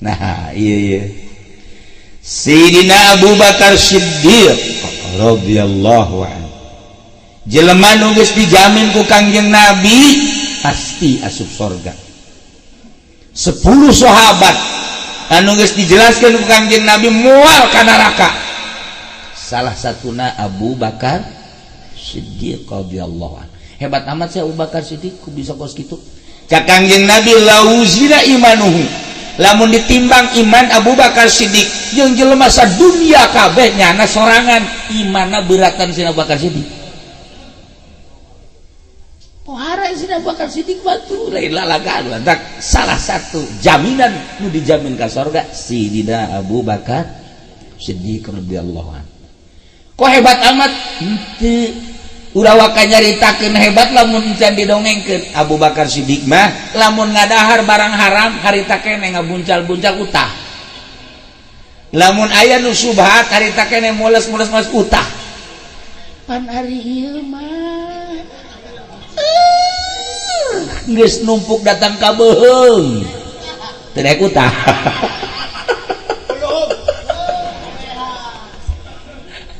Nah, iya iya, Sayyidina Abu Bakar Siddiq radhiyallahu anhu, jelema nu geus dijamin ku Kangjeng Nabi pasti asup sorga. 10 sahabat anu geus dijelaskan ku Kangjeng Nabi moal ka neraka, salah satuna Abu Bakar Siddiq radhiyallahu anhu. Hebat amat sih Abu Bakar Siddiq, ku bisa kos kitu. Cak Kangjeng Nabi, lau uzina imanuhu, lamun ditimbang iman Abu Bakar Siddiq jeung jelema sadunya kabeh, nyana sorangan imanna beratan si Abu Bakar Siddiq. Pohara si Abu Bakar Siddiq batu lain lalagaan. Lantak salah satu jaminan nu dijamin ka sorga Sidina Abu Bakar Siddiq radhiyallahu anhu. Kok hebat amat? Henteu, urang waka nyaritakeun hebat lamun can didongengkeun. Abu Bakar Siddiq mah lamun ngadahar barang haram, harita keneh ngabuncal-buncal utah. Lamun aya nu subhat, harita keneh mules-mules mas utah. Pan ari ieu mah geus numpuk datang ka beuheung, teu daek utah.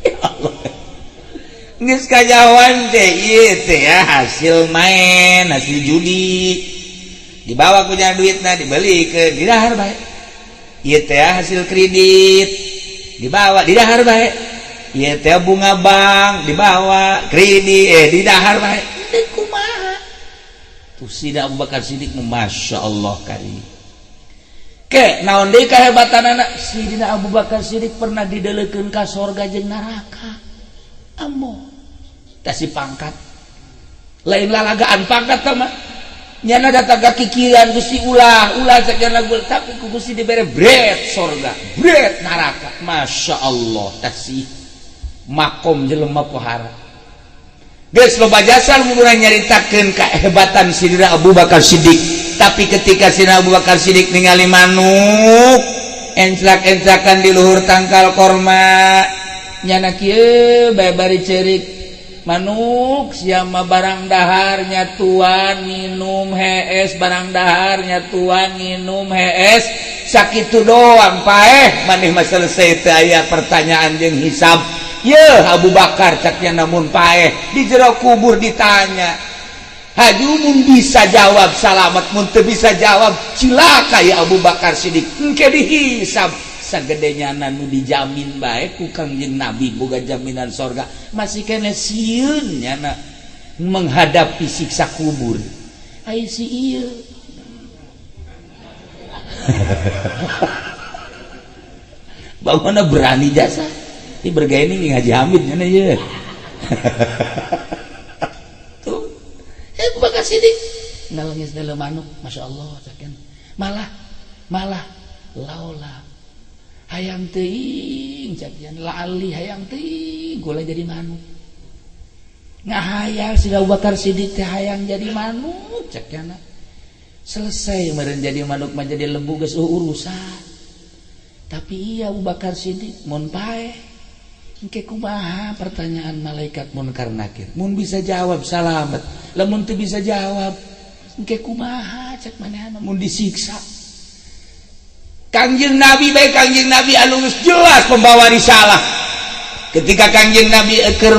Ya Allah. Geus kajawan teh ieu teh ya, hasil main, hasil judi dibawa punya duitna, dibeli ke didahar bae. Ieu teh ya, hasil kredit dibawa, didahar bae. Ieu teh bunga bank dibawa kredit, didahar bae. Teu kumaha tuh Sida Abu Bakar Siddiq? Masya Allah. Kari ke naon deui kahebatan anak Sidina Abu Bakar Siddiq? Pernah didelekeun ka sorga jeung neraka. Ambo kasih pangkat lain lalagaan, pangkat mah nyana datang ka kikiran Gusti, ulah ulah sekian lagu, tapi ku Gusti dibere bret sorga, bret neraka. Masya Allah, kasih makom jelema pohara. Geus loba jasa mun urang nyaritakeun kehebatan Sidina Abu Bakar Siddiq. Tapi ketika Sidina Abu Bakar Siddiq ningali manuk enclak-enclakan di luhur tangkal korma, nyana kieu bae bari ceurik, "Manuk siapa, barang daharnya tuan minum hees, barang daharnya tuan minum hees." Sakitu doang paeh maneh mah selesai, teu aya pertanyaan jeung hisab. Ye Abu Bakar, caknya, namun paeh di jero kubur ditanya. Haju mun bisa jawab salamat, mun teu bisa jawab cilaka ya Abu Bakar Siddiq, engke dihisab. Sagedenya nu dijamin bae ku Kangjeng Nabi boga jaminan sorga, masih kene sieun nyana menghadapi siksa kubur. Ai si ieu bangunna berani jasa ini bergaya ini Haji Hamid nyana ieu tuh. Abu Bakar Siddiq ngalengis dalam manuk, Masya Allah, caken. Malah malah laula hayang teuing cakian laali, hayang teuing gula jadi manuk. Ngahayal si Abu Bakar Siddiq teh hayang jadi manuk cakian. Selesai meureun jadi manuk mah, jadi lembu geus urusan. Tapi iya, Abu Bakar Siddiq mun paeh engke kumaha pertanyaan malaikat munkar nakir? Mun bisa jawab salamet, lamun teu bisa jawab engke kumaha cek manehna mun disiksa Kangjeng Nabi baik? Kangjeng Nabi anu geus jelas pembawa risalah, ketika Kangjeng Nabi keur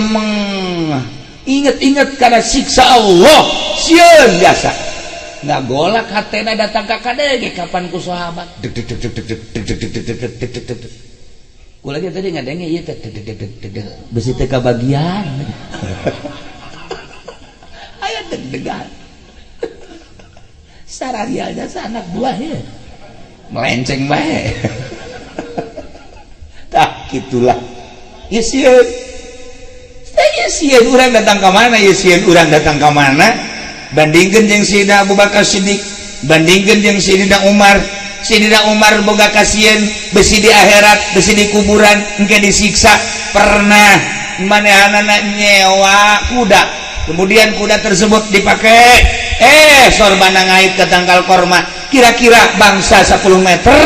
inget-inget karena siksa Allah, sieun biasa ngagolak hatena datang ka kadege kapan ku sahabat deg deg deg deg deg deg deg deg deg deg deg deg deg. Kula ge tadi ngadenge ieu teh deg deg deg deg deg, besi teu kabagian aya deg-degan. Sararia jasa anak buah ya melenceng bae. Tah gitulah ya, sieun ya, sieun urang datang ka mana ya, sieun urang datang ka mana. Bandingkeun jeung Sayyidina Abu Bakar Siddiq, bandingkeun jeung Sayyidina Umar. Sayyidina Umar boga kasieun besi di akhirat, besi di kuburan engke disiksa. Pernah manehanana nyewa kuda, kemudian kuda tersebut dipakai, sorbana ngait ke tangkal korma kira-kira bangsa 10 meter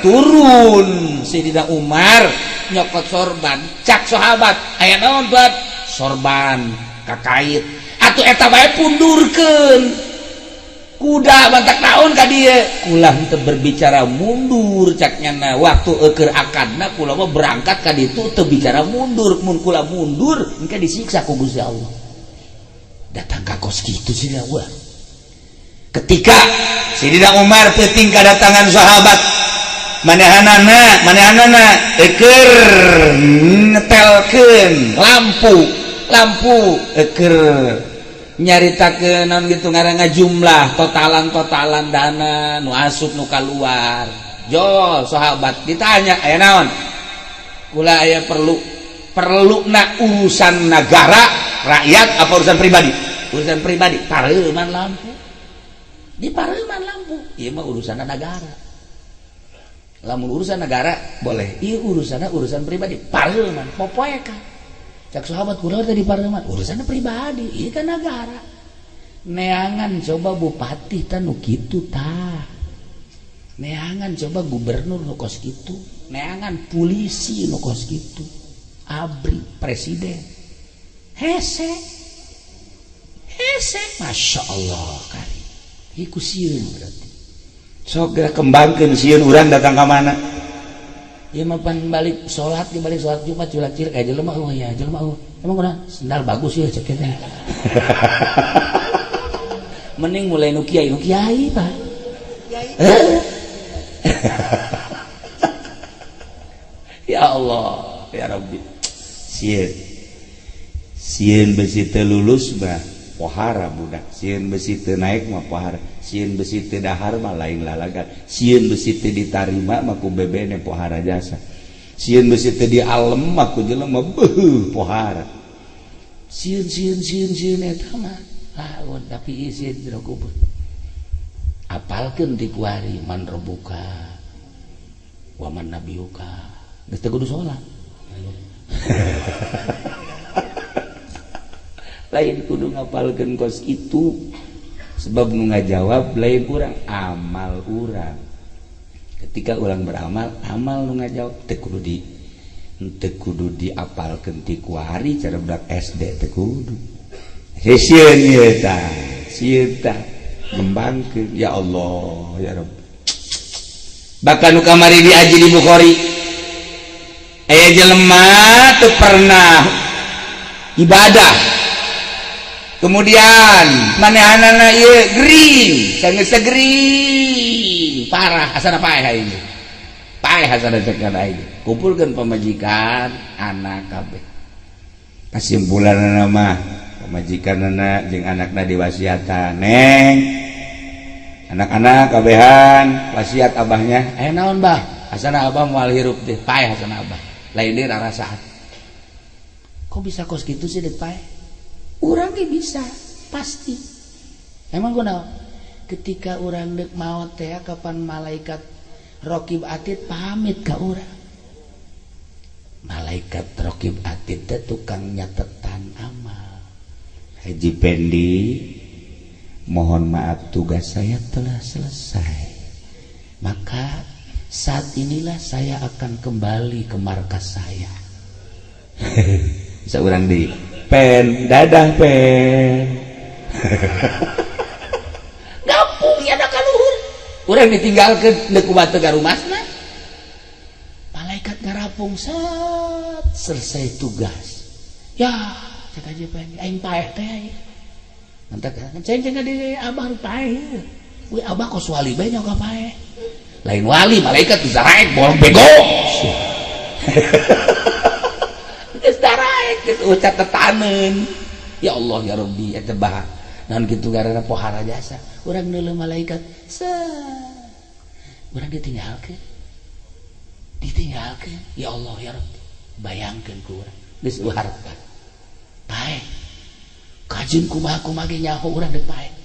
turun. Sayyidina Umar nyokot sorban. Cak sahabat, "Aya naon buat sorban kakait?" "Atuh eta bae pundurkeun." Kuda bantak naon ka dieu? Kula henteu berbicara mundur, cak nyana waktu eukeur akadna kula mah berangkat ka ditu teu bicara mundur. Mun kula mundur engke disiksa ku Gusti Allah. Datang ka kos kitu sih wah. Ketika Sidina Umar peuting kedatangan sahabat, manehanana manehanana eukeur nyetelkeun lampu lampu, eukeur nyaritakeun naon gitu ngaranna, jumlah totalan-totalan dana nu asup nu kaluar. Jo sahabat ditanya, "Aya naon?" "Kula aya perlu." Perlu na urusan negara, rakyat, apa urusan pribadi?" "Urusan pribadi." Pareuman lampu, di pareuman lampu. Ieu mah urusan negara. Lamun urusan negara boleh, ieu urusan urusan pribadi, pareuman popoekan. Cak sahabat, "Kula tadi pareuman, urusan pribadi, ieu kan negara." Neangan coba bupati tah nu kitu tah, neangan coba gubernur nu kos kitu, neangan polisi nu kos kitu, ABRI, presiden hese hese. Masya Allah kali iku sieun. Berarti Sok geura kembangkeun sieun urang datang ka mana. Ya mah pan balik sholat, di balik sholat Jumat culak cilik kayak jelema. Oh ya, jelema, oh emang udah sendal bagus ya, cek teh. Mending mulai nu kiai, nu kiai, Pak. Eh? Ya Allah ya Rabbi, sieun sieun besi teu lulus mah pohara budak, sieun besi teu naik mah pohara, sieun besi teu dahar mah lain lalagan, sieun besi teu ditarima mah ku bebene pohara jasa, sieun besi teu dialem mah ku jelema beuh pohara. Sieun sieun sieun sieun eta mah lawan, tapi sieun jero kubur. Apalkeun ti kuari man robuka wa man nabiyuka, geus teu kudu salat, Lain kudu ngapalkeun kos itu, sebab nu ngajawab lain urang, amal urang. Ketika urang beramal, amal nu ngajawab. Teu kudu diapalkeun ti kuari cara budak SD, teu kudu. Sieun ieu tah, sieun tah, ngembangkeun. Ya Allah ya Rabb. Bahkan nu kamari diaji di Bukhari, aya jelema teu pernah ibadah, kemudian manehanana ieu gering, sanggeus gering parah, asana paeh ini, paeh asana. Cek aing, kumpulkeun pamajikan, anak kabeh. Kesimpulan mah pamajikanana jeung anakna diwasiatan, "Neng, anak-anak kabehan, wasiat abahnya." "Eh, naon, Bah?" "Asana abah moal hirup deh, paeh asana abah." Lain deui rarasaan. Kok bisa kos gitu sih dek paeh? Urang ge bisa pasti. Emang kunaon? Ketika urang dek maot teh, kapan malaikat Rokib Atid pamit ka urang. Malaikat Rokib Atid teh tukang nyatetan amal. "Haji Pendi, mohon maaf, tugas saya telah selesai." "Maka saat inilah saya akan kembali ke markas saya." Bisa urang di pen, dadah pen. Gampung ya ka luhur. Urang ditinggalkeun deuk kumaha teu garumasna. Malaikat ngarapung set, selesai tugas. Ya, cek aja Pendi, aing paeh teh aing. Mantap kan? Ceng ceng di abah paeh. Wih, abah kos wali bae nyok paeh. Lain wali, malaikat bisa raek bolong bego. Geus daraek, geus ucat tetaneun. Ya Allah ya Rabbi, eta bah. Naon kitu karena pohara jasa. Urang neuleuh malaikat, set. Urang ditinggalkeun. Ditinggalkeun. Ya Allah ya Rabbi. Bayangkeun ku urang. Geus harapan. Paeh. Kajun kumaha kumaha ge nyaho urang deuk paeh.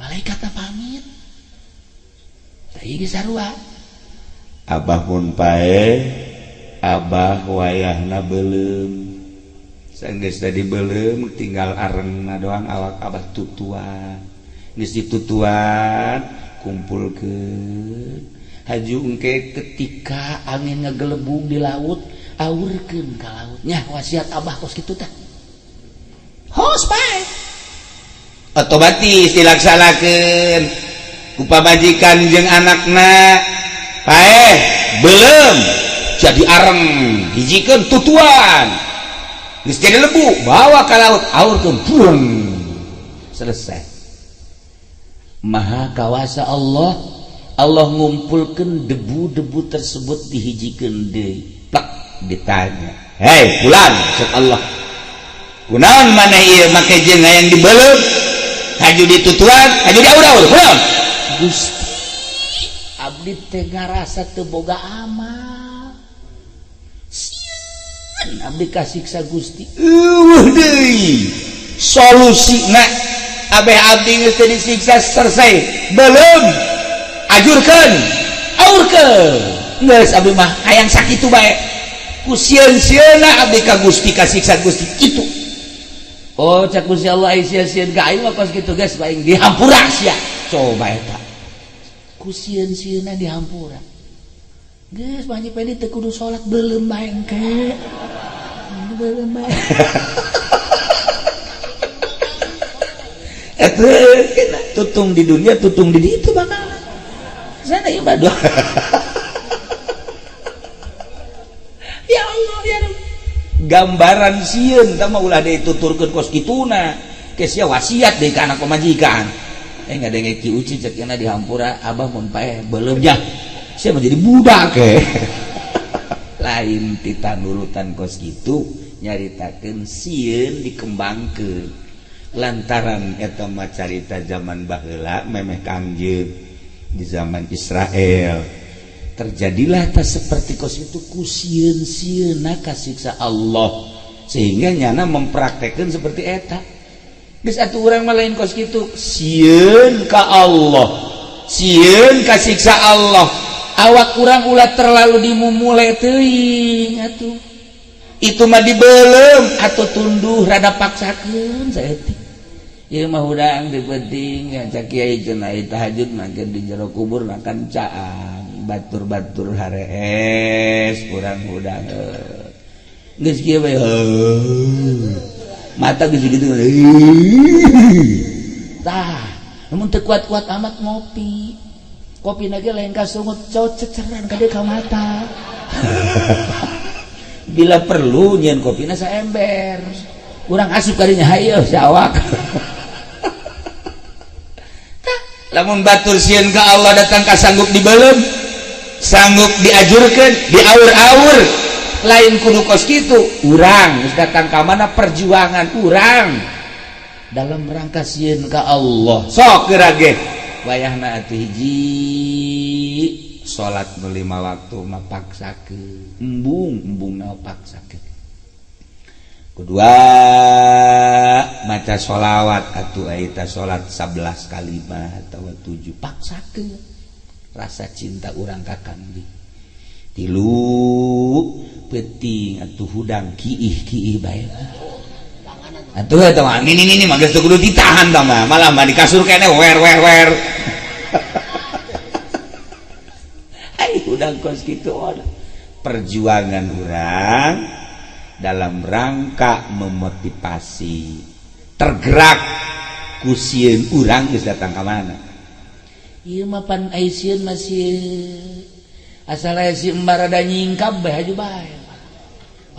Malaikat pamit. Tah ieu sarua. Abah pun paeh, abah wayahna beuleum. Sanggeus tadi beuleum, tinggal arengna doang, awak abah tutuan. Geus ditutuan, kumpulkeun. Haju engke ketika angin ngegelebung di laut, awurkeun ka laut. Nya wasiat abah kos kitu tah. Hos paeh. Otomatis dilaksanakeun ku pamajikan jeung anakna. Paeh belum jadi areng hijikeun tutuan. Geus jadi lebu bawa ka laut aurkeun buang. Selesai. Maha kawasa Allah. Allah ngumpulkeun debu-debu tersebut dihijikeun deui. Plak ditanya. Hei fulan, cek Allah. Kunaon maneh ieu make jeung hayang dibeuleum? Haju ditutuan, haju diaur-aur, kunaon? Gusti, abdi teh ngarasa teu boga amal. Sieun abdi kasiksa Gusti. Eueuh deui. Solusina abeh abdi geus teu disiksa selesai. Belum ajurkeun, aurkeun. Geus abdi mah hayang sakitu bae. Ku sieun-sieunna abdi ka Gusti kasiksa Gusti kitu. Oh cak Gusti Allah ai sieun-sieun ka aing mah kos kitu geus aing dihampura sia. Coba eta. Ku sieun-sieunna dihampura. Geus banyak pedi teu kudu salat beuleum bae engke. Beuleum bae. Eta tutung di dunia tutung di ditu bakal. Sana ibadah. Ya Allah ya Rabb. Gambaran sieun tah mah ulah deui tuturkeun kos kituna. Ke sia wasiat deui ka anak pamajikan. Ngadenge Ki Uci cek cenah dihampura abah mun paeh beuleum nya. Sia mah jadi budak ke. Lain tita nurutan kos kitu nyaritakeun sieun dikembangkeun. Lantaran eta mah carita zaman baheula memeh Kangjeng di zaman Israel. Terjadilah tas seperti kos itu ku sieun-sieunna kasiksa Allah sehingga nyana mempraktekkeun seperti eta. Geus atuh urang mah lain kos kitu, sieun ka Allah, sieun kasiksa Allah. Awak urang ulah terlalu dimumule teuing atuh. Itu mah dibeuleum atuh tunduh rada paksakeun saeutik. Ieu mah hudang di penting ya cak kiai cenah tahajud makin di jero kubur makan caang. Batur-batur harees kurang hudang geus kieu bae mata geus gitu tah mun teu kuat-kuat amat ngopi kopi na ge lain ka sungut ceceran ka ka mata bila perlu nyieun kopina saember kurang asup kadinya hayu sawak. Tah lamun batur sieun ka Allah datang ka sanggup dibeuleum sanggup diajurkan, diaur-aur, lain kudu kos kitu. Urang geus datang ka mana perjuangan urang dalam rangka sieun ka Allah. Sok geura ge wayahna atuh hiji salat nu 5 waktu mah paksakeun, embung-embungna paksakeun. Kedua maca sholawat atuh eta salat 11 kalimat atawa 7 paksakeun. Rasa cinta urang ka Kangjeng. Tilu peuting atuh hudang kiih-kiih bae. Atuh eta mah nini-nini mah geus teu kudu ditahan tah mah, malah mah di kasur keneh wer wer wer. Ai hudang kos kitu perjuangan urang dalam rangka memotivasi tergerak ku sieun urang geus datang ka mana. Ieu mah pan ai sieun masih asal aya si embar rada nyingkap bae haju bae.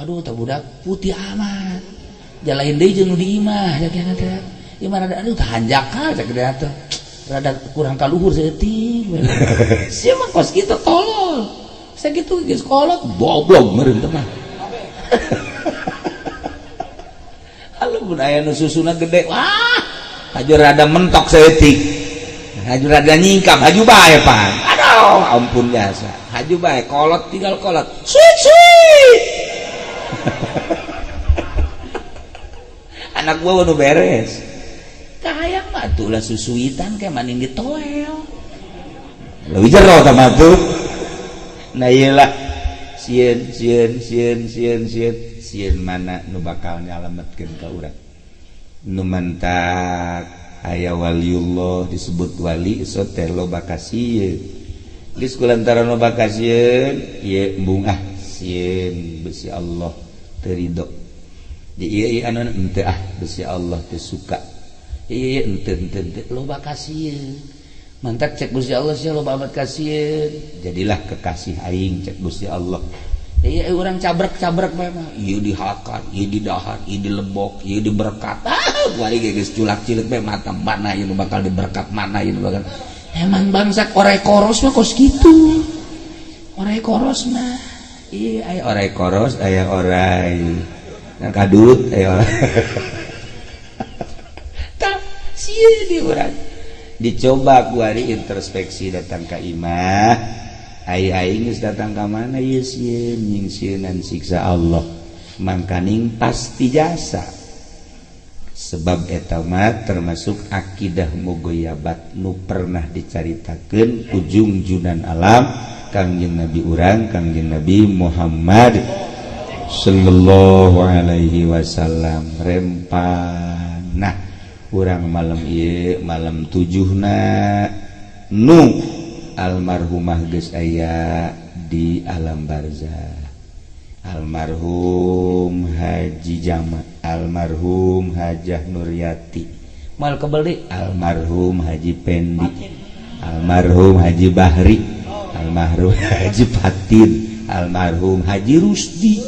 Aduh tah budak putih amat. Jalain deui jeung nu di imah cak kieu teh. Ieu mah rada aduh tah hanjakal cak kieu teh. Rada kurang ka luhur saeutik. Sia mah kos kitu tolol. Sakitu geus kolot goblok meureun teh mah. Halo mun aya nu susuna gede wah haju rada mentok saeutik. Haju rada nyingkap haju bae pan. Aduh ampun jasa. Haju bae kolot tinggal kolot. Suit suit. Anak gua nu beres. Kahayang mah atuh lah susuitan kayak maning ditoel. Leuwih jero tah mah tuh. Nah ieu lah sieun sieun sieun sieun sieun sieun mana nu bakal nyalametkeun ka urang. Nu mantak aya waliullah disebut wali so teh loba kasieun. Geus kulantaran loba kasieun ieu embung ah sieun besi Allah teu ridho. Di ieu ieu anu henteu ah besi Allah teu suka. Iya, ente ente ente loba kasieun. Mantap cek Gusti Allah sih, loba amat kasieun. Jadilah kekasih aing cek Gusti Allah. Iya, orang cabrek-cabrek memang. Iya dihakan, iya didahar, iya dilebok, iya diberkat. Ah, kuari geus culak-cilik bae mata mana ieu bakal diberkat, mana ieu bakal. Emang bangsa orai koros mah kos kitu. Orai koros mah. Iya, aya orai koros, aya orai kadut, aya orai. Tah, sieun di urang. Dicoba kuari introspeksi datang ka imah. Aing geus datang ka mana ieu sieun nyingsieunan siksa Allah. Mangkaning pasti jasa. Sebab eta mah termasuk akidah mugoyabat nu pernah dicaritakeun ujung junan alam Kangjeng Nabi urang, Kangjeng Nabi Muhammad sallallahu alaihi wasallam. Rempan. Nah, urang malam ieu malam tujuhna nu almarhumah geus aya di alam barzah. Almarhum Haji Jama, almarhum Hajah Nuryati, mal kebeli almarhum Haji Pendi, almarhum Haji Bahri, almarhum Haji Fatin, almarhum Haji Rusdi,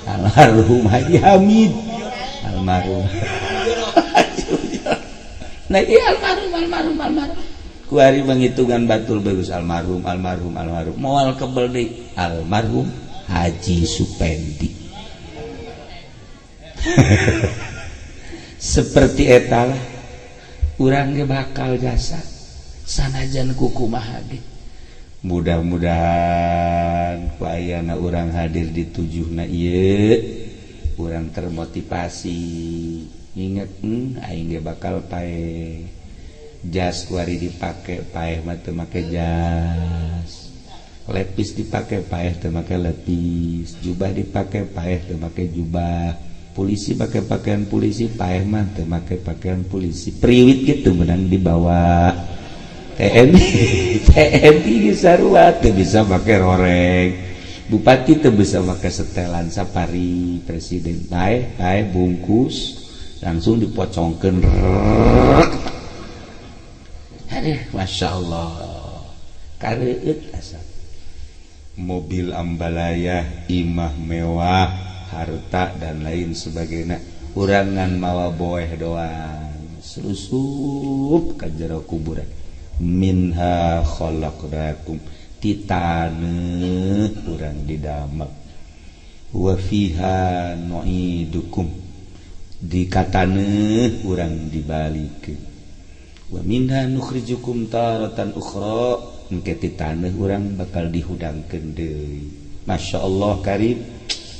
almarhum Haji Hamid, almarhum. Nah, iya, almarhum, almarhum, almarhum. Kuari menghitungan batul bagus almarhum, almarhum, almarhum. Moal kebel deui almarhum Haji Supendi. Seperti eta lah urang ge bakal jasa sanajan kukumaha ge. Mudah-mudahan ku ayana urang hadir di tujuhna ieu urang termotivasi inget, aing ge bakal paeh. Jas kuari dipake, paeh mah teu make jas. Lepis dipake, paeh teu make lepis. Jubah dipake, paeh teu make jubah. Polisi pakai pakaian polisi, paeh mah teu make pakaian polisi. Priwit gitu menang dibawa TNI. TNI geus sarua teu bisa make roreng. Bupati teu bisa make setelan safari. Presiden paeh paeh bungkus langsung dipocongkeun. Aduh, Masya Allah, kareueut asa. Mobil ambalaya, imah mewah, harta dan lain sebagainya, urangan mawa boeh doang selusup ka jero kuburan. Minha khalaqnakum, ti taneuh urang didamel. Wa fiha nu'idukum, di kataneuh urang dibalikeun. Wa minha nukhrijukum taratan ukhra, engke ti taneuh urang bakal dihudangkeun deui. Masya Allah karim,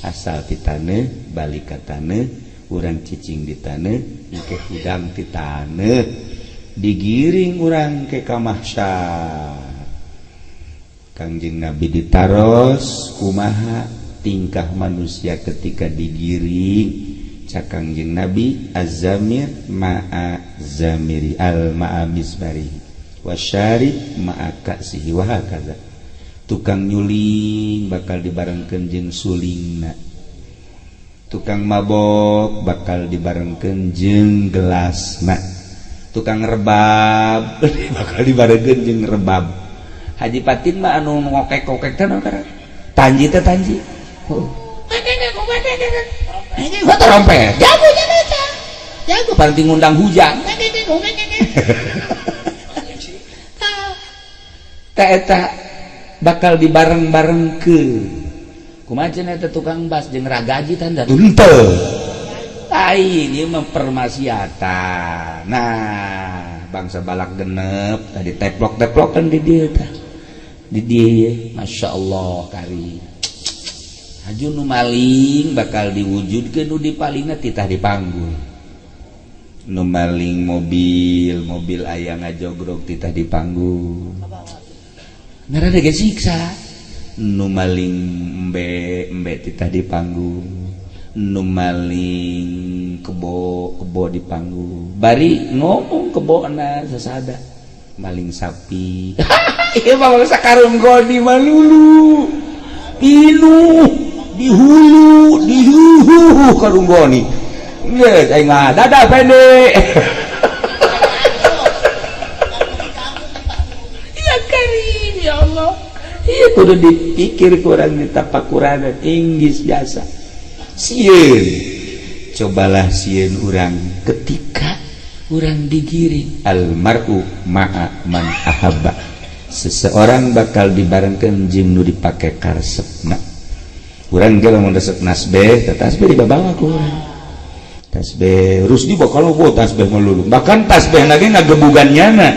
asal ti taneuh balik ka taneuh, urang cicing di taneuh, engke hudang ti taneuh, digiring urang ke ka mahsyar. Kangjeng Nabi ditaros kumaha tingkah manusia ketika digiring. Cak Kangjeng Nabi, az-zamir ma'a zamiri al ma'a misbari wasyarib ma'a ka'sihi wa hakaza. Tukang nyuling bakal dibarengkeun jeung sulingna, tukang mabok bakal dibarengkeun jeung gelasna, tukang rebab bakal dibarengkeun jeung rebab. Haji Patin mah anu ngokek-kokek teh naon karena tanji teh tanji. Ini gua trompet. Jago jago jago paling ngundang hujan. Ta eta bakal dibareng-bareng ke kumaha cenah eta tukang bas jeung ragaji tanda henteu. Lain ieu mah permaksiatan. Nah, bangsa balak genep tadi teplok-teplokan di dieu tah. Di dieu Masya Allah kari. Haju nu maling bakal diwujudkeun nu dipalingna titah dipanggul. Nu maling mobil, mobil aya ngajogrog titah dipanggul. Ngarana ge siksa. Nu maling embe, embe titah dipanggul. Nu maling kebo, kebo dipanggul. Bari ngomong kebona sasada. Maling sapi. Ieu mah bangsa karung goni malulu. Pinuh di hulu, di huhu karung goni. Geus aing mah dadah pendek. Kudu dipikir kurang ditapakuran Inggris biasa. Sieun. Cobalah sieun urang ketika urang digiring almaru ma'a man ahabba. Seseorang bakal dibarengkeun jeung nu dipake karesepna. Urang ge lamun resep nasbeh, teh tasbeh dibabawa ku urang. Tasbeh Rusdi bakal lobo tasbeh melulu. Bahkan tasbeh lagi ngagebugan nyana.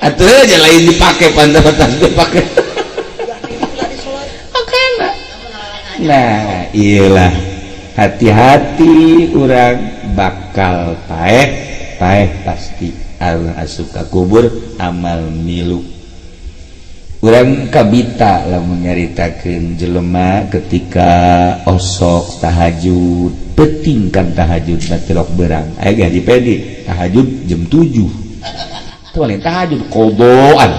Atuh aja lain dipake pantas tasbeh pake. Makana. Nah, iyalah hati-hati urang bakal paeh, paeh pasti al asup ka kubur amal milu. Urang kabita lamun nyaritakeun jelema ketika osok tahajud, penting kan tahajud batilok berang. Aya ge Haji Pedi tahajud jam 7. Teu lain tahajud qodoan.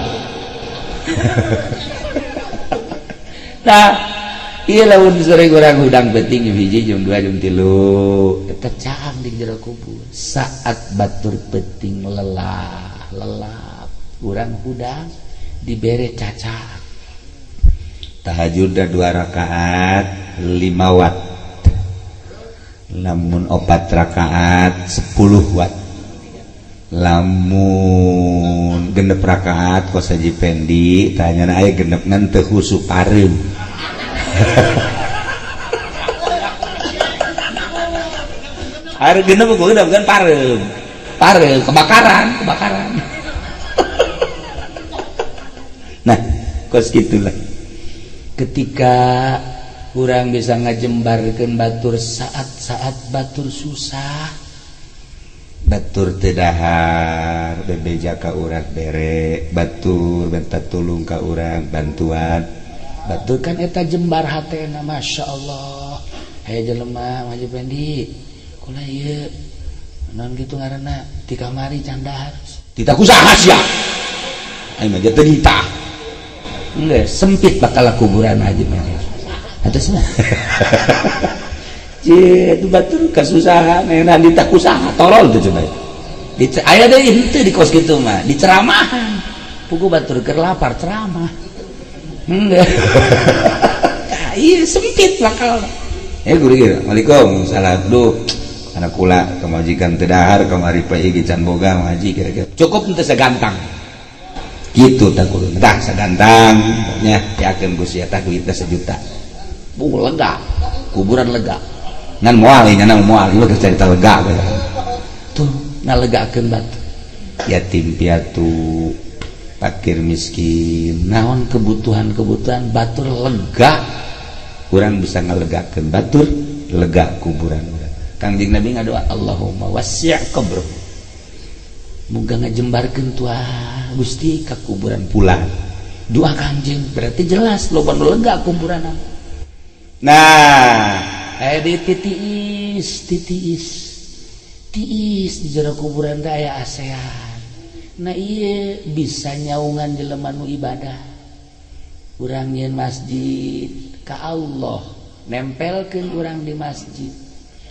Nah, ieu lamun sore urang hudang penting jam 1 jam 2 jam 3 eta caang di jero kubur. Saat batur penting lelah, lelap urang hudang dibere cacak. Tahajud dah 2 rakaat 5 watt. Lamun 4 rakaat 10 watt. Lamun 6 rakaat kos Haji Pendi tanyana aya genep ngan teu khusu pareum. Are genep genep kan pareum. Pareum kebakaran, kebakaran. Nah, kos gitulah. Ketika urang bisa ngajembarkeun batur saat-saat batur susah, batur teu dahar, bebeja ka urang bere, batur minta tulung ka urang bantuan. Batur kan eta jembar hatena, Masya Allah. Hei jelema Haji Pendi, kula ieu naon kitu ngaranna di kamari can dahar. Titah kusaha sia. Aing mah teu ditah. Enggak, sempit bakal kuburan aja mah. Atas mah. Cie, itu batur kasusahan, enak ditakusaha, tolol tuh coba. Aya deui henteu di kos kitu mah, diceramahan. Pugu batur keur lapar ceramah. Enggak. Iya, sempit bakal. Guru kieu. Waalaikumsalam. Salam. Duh, anak kula kamajikan teu dahar kamari pae can boga ngaji kira-kira. Cukup henteu sagantang. Gitu tak kudu tah sagantang nya yakeun ku sia tah duitna sejuta. Bu lega, kuburan lega. Ngan moal nya moal ieu geus carita lega. Tuh ngalegakeun batu. Yatim piatu, fakir miskin, naon kebutuhan-kebutuhan batur lega. Urang bisa ngalegakeun batur, lega kuburan urang. Kangjeng Nabi ngadoa Allahumma wasi' qabruhu. Muga ngajembarkeun tuah Gusti ka kuburan pulang. Doa Kangjeng berarti jelas loba nu lega kuburan. Nah, di titiis titiis tiis di jero kuburan teh aya ASEAN. Nah ieu bisa nyaungan jelema nu ibadah. Urang nyieun masjid ka Allah, nempelkeun urang di masjid.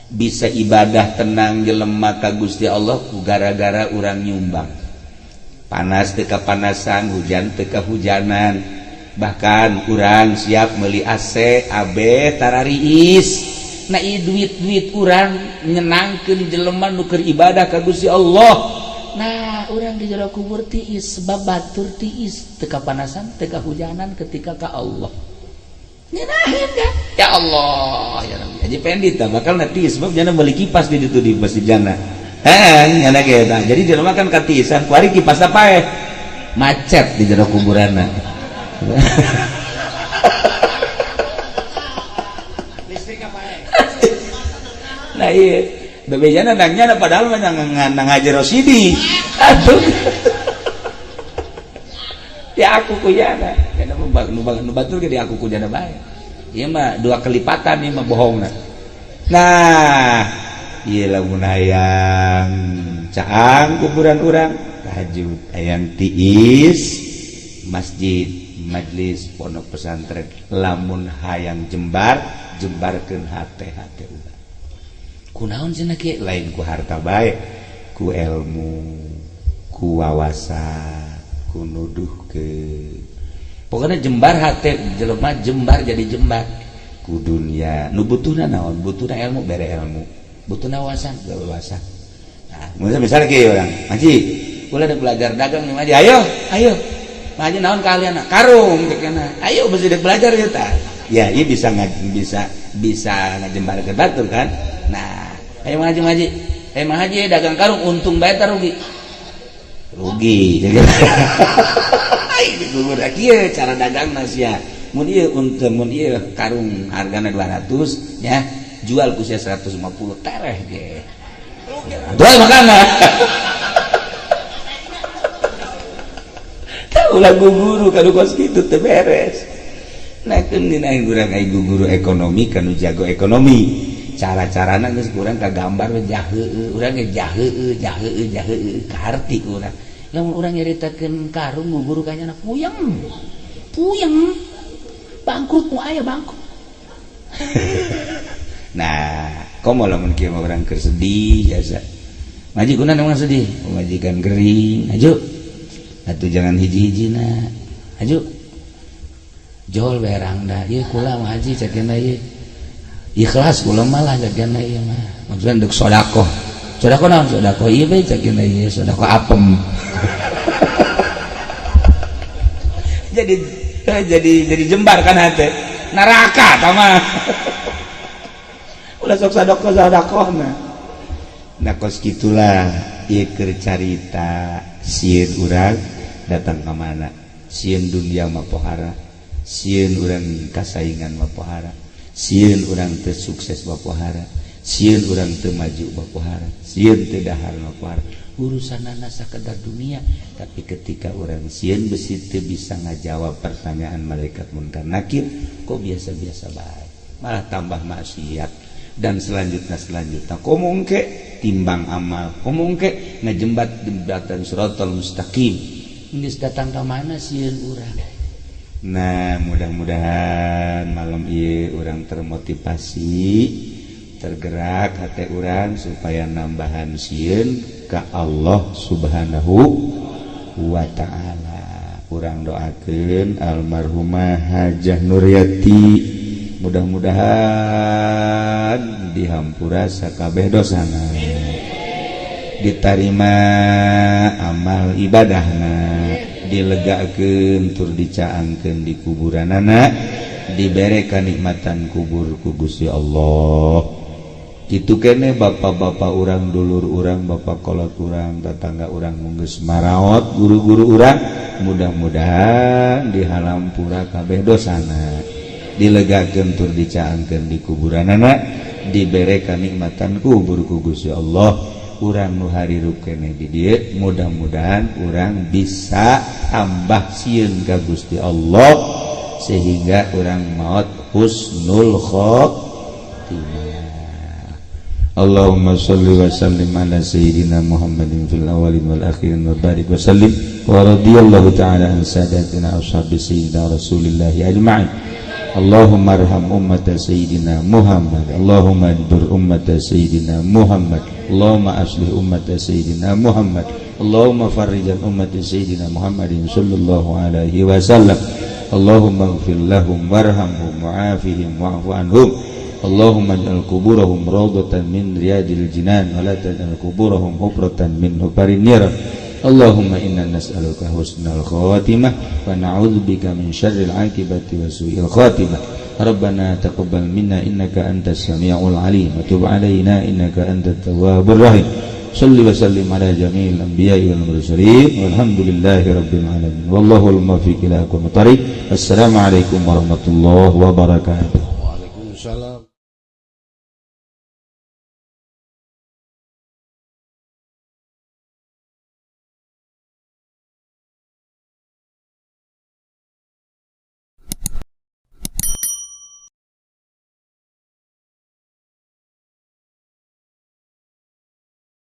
Bisa ibadah tenang jelema ka Gusti Allah ku gara-gara urang nyumbang. Panas teu kapanasan, hujan teu kahujanan. Bahkan urang siap meuli AC, AB tarariis. Nah ieu duit-duit urang nyenangkeun jelema nu keur ibadah ka Gusti Allah. Nah urang di jero kubur tiis sebab batur tiis teu kapanasan, teu kahujanan ketika ka Allah. Nyenahin kan? Ya Allah, ya Rabbi. Haji Pendi tah bakal tiis sebab jana meuli kipas di ditu di masjid jana. Heeh, nyana ge tah. Jadi jelema kan katiisan, kuari kipasna paeh. Macet di jero kuburanna. Listrik paeh. Nah iya, bebejana nangnya padahal mah nang Haji Rosidi. Atuh. Di aku kujana. Kana nu batur ge di aku kujana bae. Ieu mah dua kelipatan ieu mah bohongna. Nah, ieu lamun hayang caang kuburan urang tahajud, hayang tiis masjid, majlis pondok pesantren, lamun hayang jembar, jembarkeun hate-hate urang. Kunaon cenah kieu? Lain ku harta bae, ku ilmu, ku wawasan, Ku nuduhkeun pokoknya jembar hate jelema, jembar jadi jembar ku dunia. Nu butuhna naon? Butuhna ilmu, bere ilmu. Butuhna wawasan, bere wawasan. Nah, misalnya kieu, urang ngaji, ulah ada belajar dagang nih ngaji, ayo ayo ngaji. Naon kalian? Karung cekena. Ayo mesti belajar ya ta ya, iya, bisa bisa bisa ngajembar ke batur kan. Nah, ayo ngaji ngaji, ayo ngaji dagang karung, untung bae ta rugi? Rugi. Ini gugur kieu cara dagang sia. Mun ieu untung, mun ieu karung hargana 200 ya, jual ku sia 150, tereh ge. Jual makana. Ulah guru kanu kos kitu teu beres. Nah, keun dina urang ai guru ekonomi, kanu jago ekonomi, cara-carana geus kurang kagambar we, jaheueuh urang ge, jaheueuh jaheueuh jaheueuh kaharti ku urang. Lamun urang nyaritakeun karung guru kanyana, puyeng puyeng, bangkrut mu, aya bangkrut. Nah, komo lamun kieu mah urang keur sedih biasa ngaji. Kuna emang sedih, pamajikan gering, aju atuh jangan hiji-hiji na, aju jol berang dah ieu kula mah haji cakena ieu ikhlas kula malah cakena ieu mah maksudna deuk sedekah. Sedekah naon? Sedekah ieu bae cakena ieu, sedekah apem. Jadi jadi jembar kan hate neraka tama ulah sok sedekah sedekah. Nah, kos gitulah ieu keur carita. Sieun urang datang ka mana, sieun dunia mah pohara, sieun urang kasaingan mah pohara, sieun urang teu sukses mah pohara, sieun urang teu maju mah pohara, sieun teu dahar mah pohara. Urusanana sakedar dunia, tapi ketika urang sieun besi teu bisa ngajawab pertanyaan malaikat munkar nakir, kok biasa-biasa bae, malah tambah maksiat dan selanjutnya selanjutnya. Komo engke timbang amal, komo engke ngejembat jembatan siratal mustaqim, geus datang ka mana sieun urang. Nah, mudah-mudahan malam ieu urang termotivasi, tergerak hati urang supaya nambahan sieun ka Allah Subhanahu wa ta'ala. Urang doakeun almarhumah Hajah Nuryati, mudah-mudahan dihampura sakabeh dosana, ditarima amal ibadahna, dilegakeun tur dicaangkeun di kuburanana, dibere kanikmatan kubur ku Gusti Allah. Kitu kene bapak-bapak urang, dulur urang, bapak kolot urang, tetangga urang geus maraot, guru-guru urang, mudah-mudahan dihampura kabeh dosana, dilegakeun tur dicaangkeun di kuburanana, dibere kanikmatan kubur ku Gusti Allah. Urang nu harirup keneh di dieu, mudah-mudahan urang bisa tambah sieun ka Gusti Allah sehingga urang maot husnul khotimah. Allahumma shalli wa sallim ala sayyidina Muhammadin fil awwalin wal akhirin wa barik wa sallim wa radiyallahu ta'ala an sadatina ashabi sayyidina Rasulillahi ajma'in. Allahumma arham ummata sayyidina Muhammad, Allahumma ajbur ummata sayyidina Muhammad, Allahumma aslih ummata sayyidina Muhammad, Allahumma farrijan ummati sayyidina Muhammadin sallallahu alaihi wasallam. Allahumma ighfir lahum warhamhum wa'afihim wa'fu anhum. Allahumma ij'al kuburahum rawdatan min riyadil jinan wa la taj'al kuburahum hufratan min hufarin niran. Allahumma inna nas'aluka husnal khatimah wa na'udzubika min syarril akibati wa su'il khatimah. Rabbana taqabbal minna innaka antas samiul alim wa tub alaina innaka antat tawwabur rahim. Shalli wa sallim ala jami'il anbiya'i wal mursalin walhamdulillahi rabbil alamin. Wallahul muwaffiq ila aqwamit thariq. Assalamualaikum warahmatullahi wabarakatuh. Waalaikumsalam.